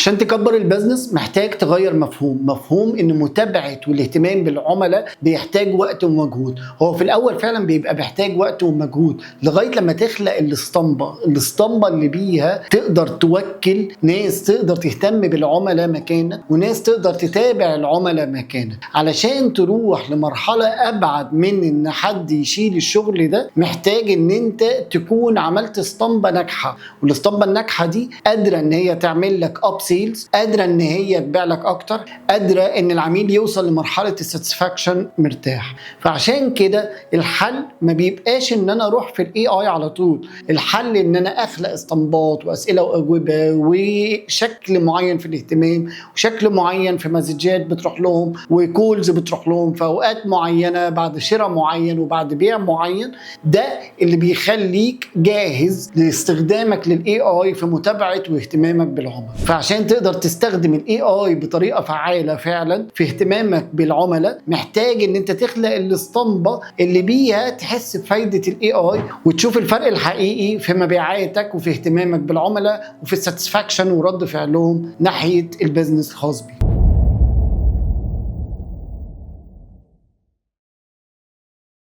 عشان تكبر ال business محتاج تغير مفهوم، مفهوم ان متابعه والاهتمام بالعملاء بيحتاج وقت ومجهود. هو في الاول فعلا بيبقى بيحتاج وقت ومجهود لغاية لما تخلق الاسطمبه، الاسطمبه اللي بيها تقدر توكل ناس تقدر تهتم بالعملاء مكانك، وناس تقدر تتابع العملاء مكانك. علشان تروح لمرحلة ابعد من ان حد يشيل الشغل ده، محتاج ان انت تكون عملت اسطمبه ناجحه، والاسطمبه الناجحة دي قادرة ان هي تعمل لك upsells، قادرة ان هي تبيع لك اكتر، قادرة ان العميل يوصل لمرحلة ال satisfaction مرتاح. فعشان كده الحل ما بيبقاش ان انا اروح في ال AI على طول، الحل ان انا اخلق اسطمبات واسئلة واجوبه وشكل معين في الاهتمام، وشكل معين في مسجات بتروح لهم و calls بتروح لهم في اوقات معينة بعد شراء معين وبعد بيع معين. ده اللي بيخليك جاهز لاستخدامك لل AI في متابعه واهتمامك بالعملاء. فعشان تقدر تستخدم ال AI بطريقة فعاله فعلا في اهتمامك بالعملاء، محتاج ان انت تخلق الاسطمبه اللي بيها تحس بفايده ال AI وتشوف الفرق الحقيقي في مبيعاتك وفي اهتمامك بالعملاء وفي ال satisfaction ورد فعلهم ناحية ال business الخاص بيك.